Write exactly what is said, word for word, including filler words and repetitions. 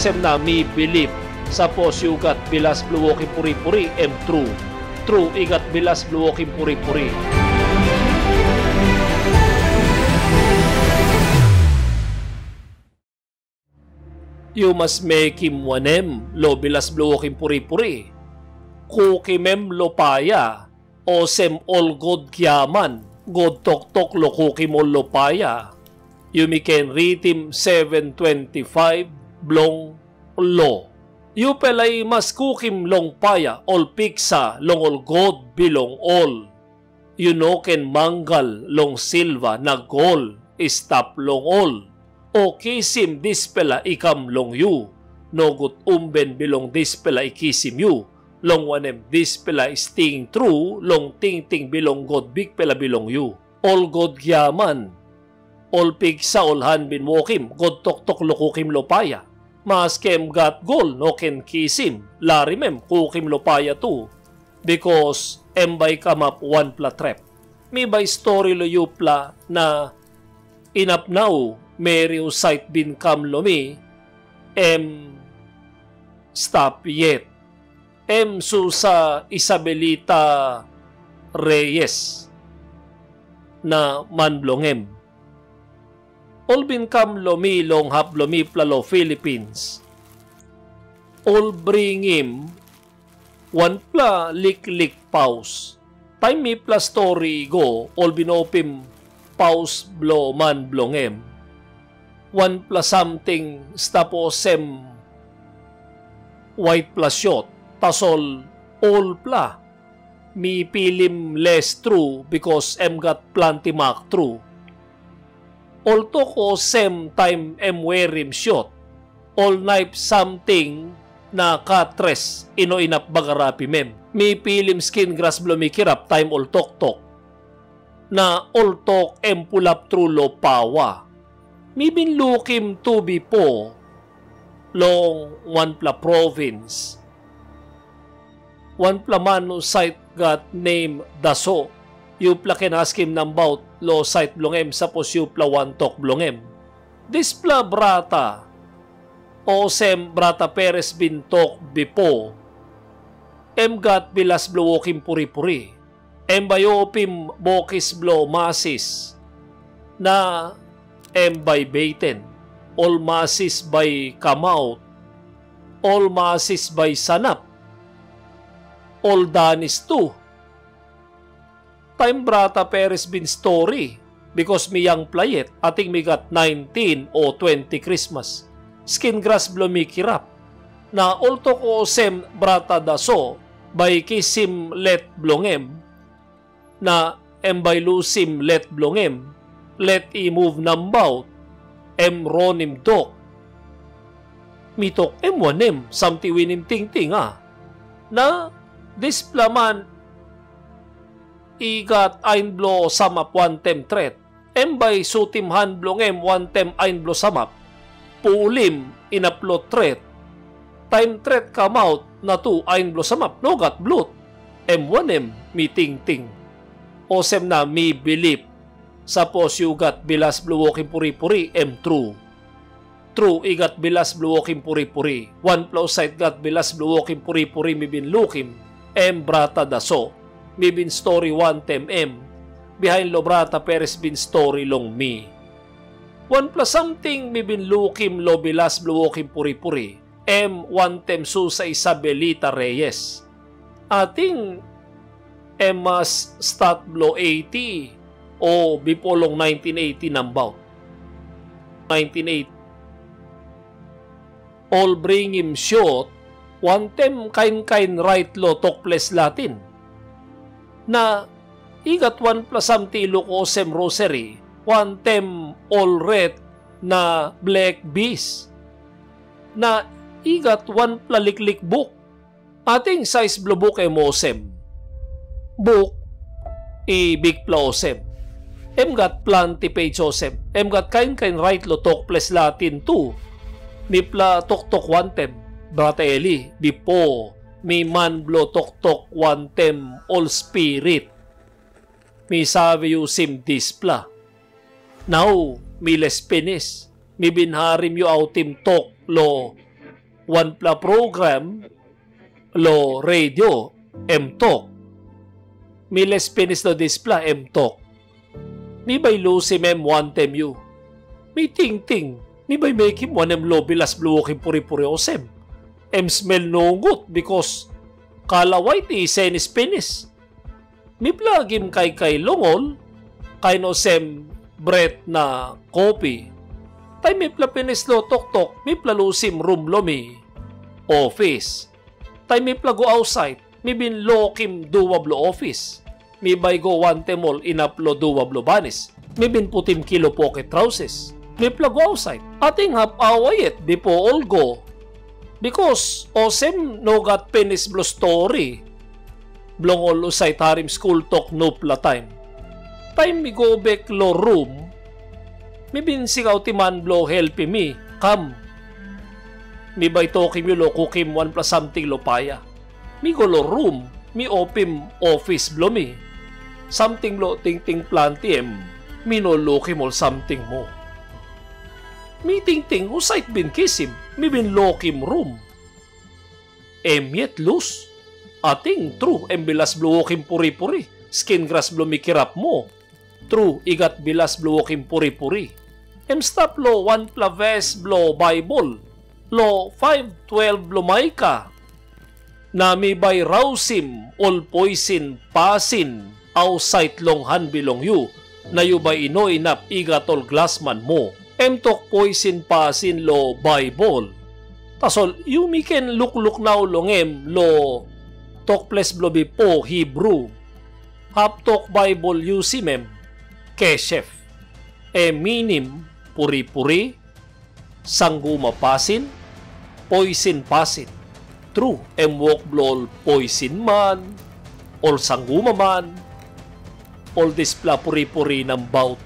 Olsem na mi bilip, sapos yu gat bilas bilong wokim puripuri, em tru. Tru, i gat bilas bilong wokim puripuri. Yu mas mekim wanem long bilas bilong wokim puripuri? Kukim em long paia, olsem ol god giaman, god toktok long kukim ol long paia. Yumi ken ritim seven twenty-five bilong lo. Yupela i mas kukim long paia ol piksa long ol god bilong ol. Yu no ken mangal long silva na gol i stap long ol, o kisim dispela i kam long yu. Nogut umben bilong dispela i kisim yu, long wanem, dispela i sting tru long tingting bilong God Bikpela bilong yu. Ol god giaman, ol piksa ol han bin wokim, god toktok long kukim long paia. Maski em gat gol, no ken kisim, larim em kukim long paia tu, bikos em bai i kamap wanpela trep. Mi bai stori long yupela, na inap nau meri husat bin kam long mi, em stap yet. Em Susa Isabelita Reyes na man bilong em. Ol bin kam long mi long hap bilong mipela long Filipins. Ol bringim wanpela liklik paus. Taim mipela stori i go, ol bin opim paus bilong man bilong em. Wanpela samting stap olsem waitpela siot, tasol olpela mi pilim les tru, bikos em gat planti mak tru. Ol tok olsem taim em werim siot, ol naip samting na katres i no inap bagarapim em. Mi pilim skin gras bilong mi kirap taim ol toktok. Na ol tok em pulap tru long paua. Mi bin lukim tu bipo long wanpela provins. Wanpela man husat gat nem Daso, yupela ken askim nabaut long sait bilong em, sapos yupela wantok bilong em. Dispela brata, olsem brata Peres bin tok bipo, em gat bilas bilong wokim puripuri. Em bai i opim bokis bilong masis, na em bai i beten. Ol masis bai i kamap, ol masis bai i sanap, ol danis tu. Taim brata Peres bin stori, bikos mi yangpela yet, ating mi gat naintin o twenti krismas, skin gras bilong mi kirap. Na ol tok olsem, brata Daso bai i kisim let bilong em, na em bai i lusim let bilong em, let i muv nabaut, em ronim dok. Mi tok, em wanem, samting winim tingting, a? Na dispela man i gat ain bilong samap wantaim tret, em bai i sutim han bilong em wantaim ain bilong samap, pulim inap long tret. Taim tret kamap na tu ain bilong samap no gat blut, em wanem mi tingting? Olsem na mi bilip, sapos yu gat bilas bilong wokim puripuri, em tru. Tru, i gat bilas bilong wokim puripuri. Wanpela husat gat bilas bilong wokim puripuri mi bin lukim, em brata Daso. Mi bin stori wantaim em, bihain long brata Peres bin stori long mi. Wanpela samting mi bin lukim long bilas bilong wokim puripuri, em wantaim Susa Isabelita Reyes. Ating em mas stat bilong eiti o bipo long naintin eiti nabaut. Naintin eiti. Ol bringim siot wantaim kain kain rait long tok ples Latin. Na i gat wanpela samting i luk olsem roseri, wantaim ol ret na blek bis. Na i gat wanpela liklik buk. Ating sais bilong buk em olsem, buk i bikpela olsem. Em gat planti pes olsem. Em gat kain kain rait long tok ples Latin tu. Mipela toktok wantaim, brata Eli, bipo mi man bilong toktok wantaim ol spirit. Mi save yusim dispela. Nau mi les pinis, mi bin harim yu autim tok long Wanpela program long redio em tok. Mi les pinis long dispela em tok. Mi bai lusim em wantaim yu. Mi tingting, mi bai mekim wanem lo bilas bilong wokim puripuri olsem? Em smel nogut, bikos kala wait i senis pinis. Mipela gim kaikai long ol, kain olsem bret na kopi. Taim mipela pinis long toktok, mipela lusim rum long mi ofis. Taim mipela go ausait, mi bin lokim dua bilong ofis. Mi bai go wantaim ol inap long dua bilong banis. Mi bin putim kilo poket trausis. Mipela go ausait. Ating hap aua yet bipo ol go. Bikos olsem no gat pinis bilong stori bilong ol husat harim skul tok nupela taim. Taim mi go bek long rum, mi bin singautim man bilong helpim mi kam. Mi bai tokim yu long kukim wanpela samting long paia. Mi go long rum, mi opim ofis bilong mi. Samting bilong tingting planti em, mi no lukim ol samting moa. Mi tingting husat bin kisim, mi bin lokim rum. Em yet lus. Ating tru em bilas bilong wokim puripuri, skin gras bilong mi kirap moa. Tru i gat bilas bilong wokim puripuri. Em stap long wanpela ves bilong Baibel, long faiv twelve bilong Maika. Na mi bai rausim ol poisin pasin ausait long han bilong yu, na yu bai i no inap i gat ol glasman moa. Em tok poisin pasin long Baibel. Tasol yumi ken lukluk nau long em long tok ples bilong bipo Hibru. Hap tok Baibel yusim em kesef. Em minim puripuri, sanguma pasin, poisin pasin. Tru, em wok bilong ol poisin man, ol sanguma man, ol dispela puripuri nabaut.